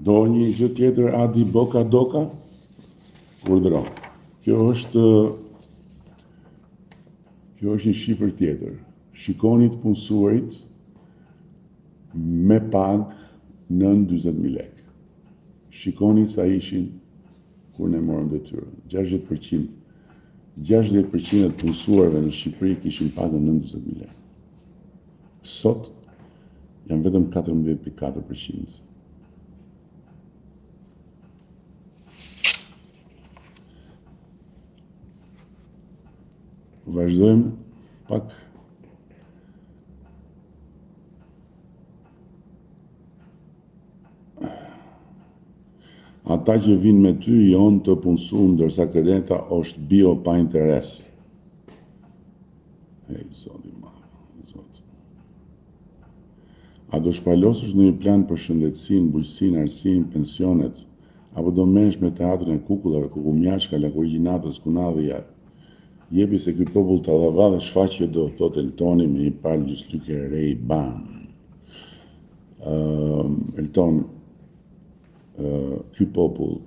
Do një gjë tjetër Adi Boka Doka? Urdhëro. Kjo është kjo është një shifër tjetër. Shikoni të punësuarit me pagë nën 40.000 lekë. Shikoni sa ishin kur ne morëm detyrën. 60%, 60% e të punësuarve në Shqipëri kishin pagën nën 40.000 lekë. Sot janë vetëm 14.4%. Vazhdojmë pak Ata që vinë me ty jonë të punësum, ndërsa këneta është bio pa interes. Hej, zoti ma, zoti. A do shpalosësh ndonjë plan për shëndetësinë, bujqësinë, arsimin, pensionet, apo do merresh me teatrin e kukullave, kukumjaçka, lakuriqi i natës, kunadhia, jepi se ky popull tallava dhe shfaqje do, thotë Eltoni me një palë gjyslyke Ray Ban. Uh, Elton, uh, ky popull,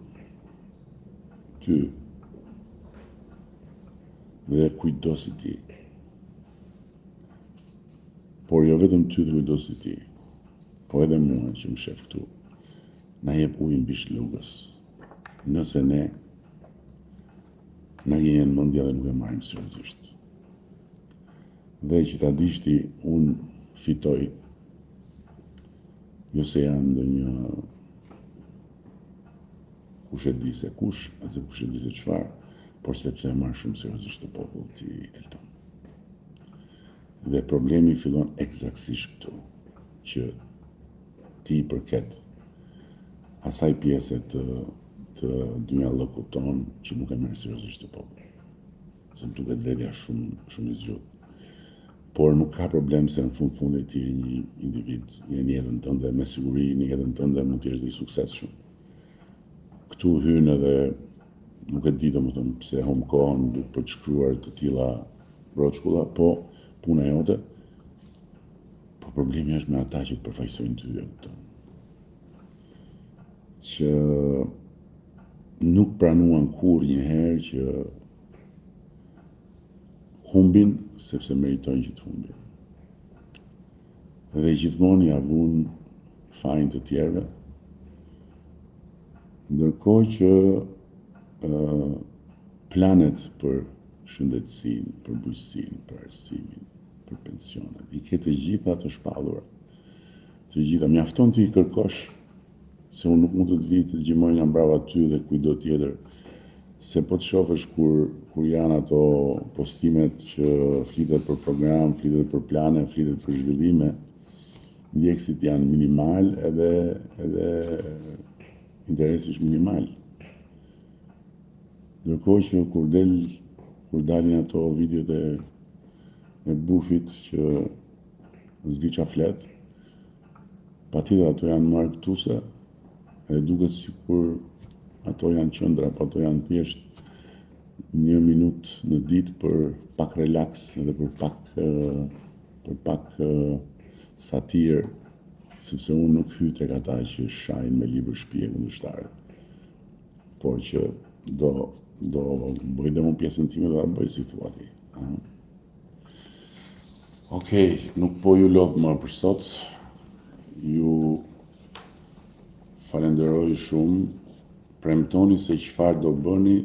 ty, dhe kujtdo si ti, por jo vetëm ty dhe kujtdo si ti, po edhe mua që më shef këtu, na jep ujë në bisht lugës, nëse ne na gënjen mendja dhe nuk e marrim seriozisht. Dhe që ta dish ti, unë fitoj, jo se jam ndonjë kush e di se kush, ose kush e di se çfarë, por sepse e marr shumë seriozisht këtë popull ti Elton. Dhe problemi fillon ekzaktësisht këtu, që ti i përket asaj pjese të të dynjallëkut tonë që nuk e merr seriozisht këtë popull. Se më duket vetja shumë shumë i zgjut. Por nuk ka problem se në fund fundit ti je një individ, je në jetën tënde, me siguri në jetën tënde mund të jesh dhe i suksesshëm. Këtu hyn edhe nuk e di domethënë pse humb kohën për të shkruar të tilla broçkulla, po puna jote, po problemi është me ata që të përfaqësojnë ty, e kupton. Që nuk pranuan kurrë një herë që humbin sepse meritojnë që të humbin. Dhe gjithmonë ia vunë fajin të tjerëve, ndërkohë që uh, planet për shëndetësinë, për bujqësinë, për arsimin, për pensionet, i ke të gjitha të shpallura. Të gjitha, mjafton t'i kërkosh se unë nuk mund të të vij të gjëmoj nga mbrapa ty dhe kujtdo tjetër, se po të shofësh kur, kur janë ato postimet që flitet për program, flitet për plane, flitet për zhvillime, ndjekësit janë minimal edhe, edhe interesi është minimal. Ndërkohë që kur del, kur dalin ato videot e, e bufit që s'di ça flet, Patjetër ato janë marketuese dhe duket sikur ato janë qendra, po ato janë thjesht një minutë në ditë për pak relaks dhe për pak për pak satirë, sepse unë nuk hyj tek ata që shajnë me libër shtëpie kundërshtarët, por që do do bëj dhe unë pjesën time do ta bëj si thua ti. Okej, nuk po ju lodh më për sot. Ju falenderoj shumë. Premtoni se çfarë do bëni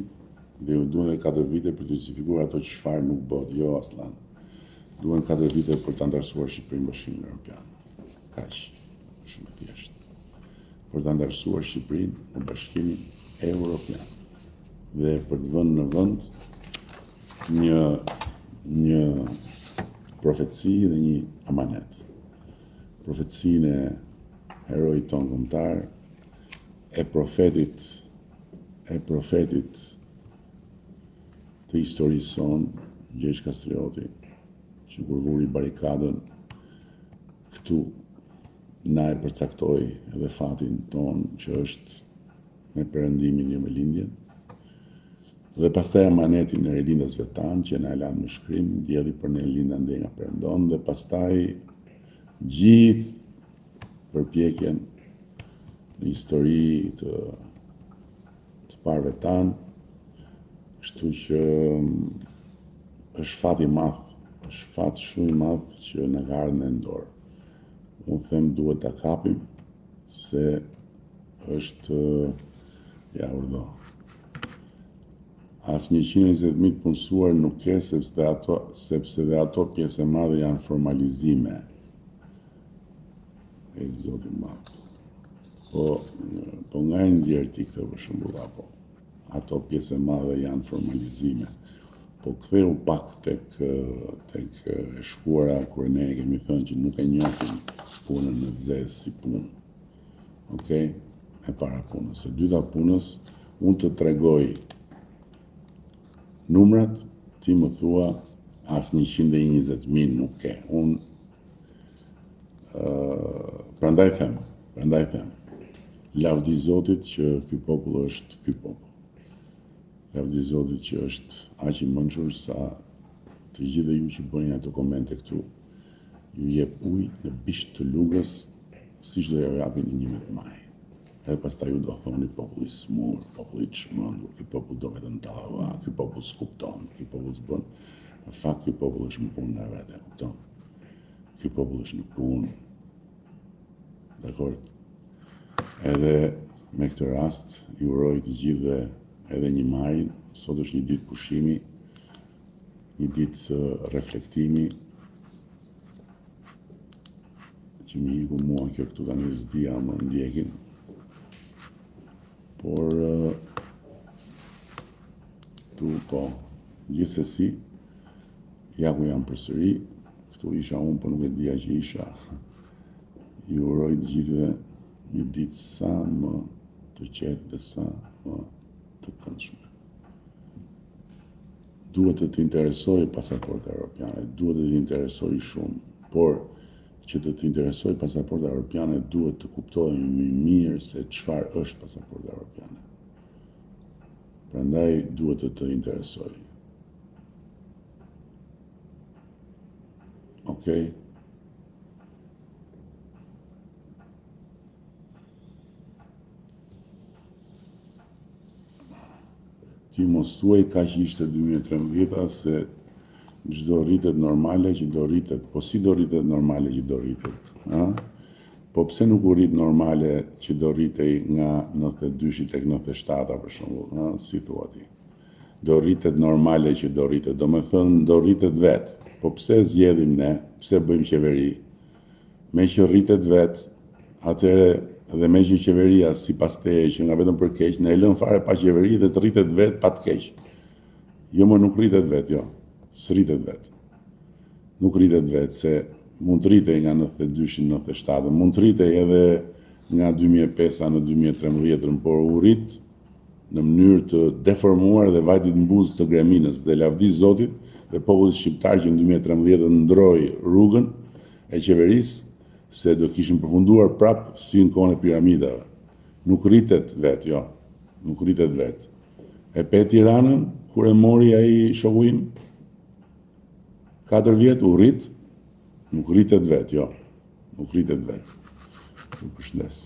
dhe ju duhen edhe 4 vite për të justifikuar ato çfarë nuk bëtë. Jo, Aslan. Duhen 4 vite për të anëtarësuar Shqipërinë në Bashkimin Evropian. Kaq, shumë e thjeshtë. Për të anëtarësuar Shqipërinë në Bashkimin Evropian dhe për të vënë në vend një një profeci dhe një amanet. Profecinë e heroit tonë kombëtar, e profetit e profetit të historisë sonë, Gjergj Kastrioti, që kur vuri barikadën këtu na e përcaktoi edhe fatin tonë që është me perëndimin jo me lindjen. Dhe pastaj amanetin e rilindasve tanë që na e lanë me shkrim, dielli për ne lind andej nga perëndon dhe pastaj gjithë përpjekjen. në histori të të parëve tanë, kështu që mm, është fat i madh, është fat shumë i madh që na ka ardhur në dorë. Unë them duhet ta kapim se është ja urdhëro. As 120.000 të punësuar nuk ke sepse dhe ato, sepse dhe ato pjesë e madhe janë formalizime. E zoti madh. Po, po nga e nxjerr ti këtë për shembull apo ato pjesë e madhe janë formalizime. Po ktheu pak tek tek e shkuara kur ne e kemi thënë që nuk e njohim punën në zezë si punë. Okej? E para punës. E dyta punës, unë të tregoj numrat, ti më thua as 120.000 nuk ke. Unë uh, prandaj them, prandaj them. Lavdi Zotit që ky popull është ky popull. Lavdi Zotit që është aq i mençur sa të gjithë ju që bëni ato komente këtu, ju jep ujë në bisht të lugës, siç do ja japin në 11 maj. Edhe pastaj ju do thoni populli i smur, populli i çmendur, ky popull do vetëm tallava, ky popull s'kupton, ky popull s'bën. Në fakt ky popull është në punë në vete, kupton? Ky popull është në punë. Dakor. Edhe me këtë rast ju uroj të gjithëve edhe një majin, sot është një ditë pushimi, një ditë reflektimi, që më iku mua kjo këtu tani s'di a më ndjekin. Por tu po, gjithsesi, ja ku jam përsëri, këtu isha unë, po nuk e dija që isha. Ju uroj të gjithëve një ditë sa më të qetë dhe sa më të këndshme. Duhet të të interesojë pasaporta europiane, duhet të të interesojë shumë, por që të të interesojë pasaporta europiane duhet të kuptohemi mirë se çfarë është pasaporta europiane. Prandaj duhet të të interesojë. Okej. Okay. Ti mos thuaj kaq ishte 2013-a se ç'do rritet normale që do rritet, po si do rritet normale që do rritet, a? Po pse nuk u rrit normale që do rritej nga 92-shi tek 97-a për shembull, a? Si thua ti? Do rritet normale që do rritet, domethënë do rritet vetë. Po pse zgjedhim ne, pse bëjmë qeveri? Meqë rritet vetë, atëherë dhe meqë qeveria sipas teje që nga vetëm për keq, ne e lëmë fare pa qeveri dhe të rritet vetë pa të keq. Jo më nuk rritet vetë, jo. S'rritet vetë. Nuk rritet vetë, se mund të rritej nga 92-shi në 97, mund të rritej edhe nga 2005-a në 2013, por u rrit në mënyrë të deformuar dhe vajti në buzë të greminës dhe lavdi Zotit dhe popullit shqiptar që në 2013 ndroi rrugën e qeverisë se do kishim përfunduar prap si në kohën e piramidave. Nuk rritet vetë, jo. Nuk rritet vetë. E pe Tiranën kur e mori ai shoku im? 4 vjet u rrit, nuk rritet vetë, jo. Nuk rritet vetë. Ju përshëndes.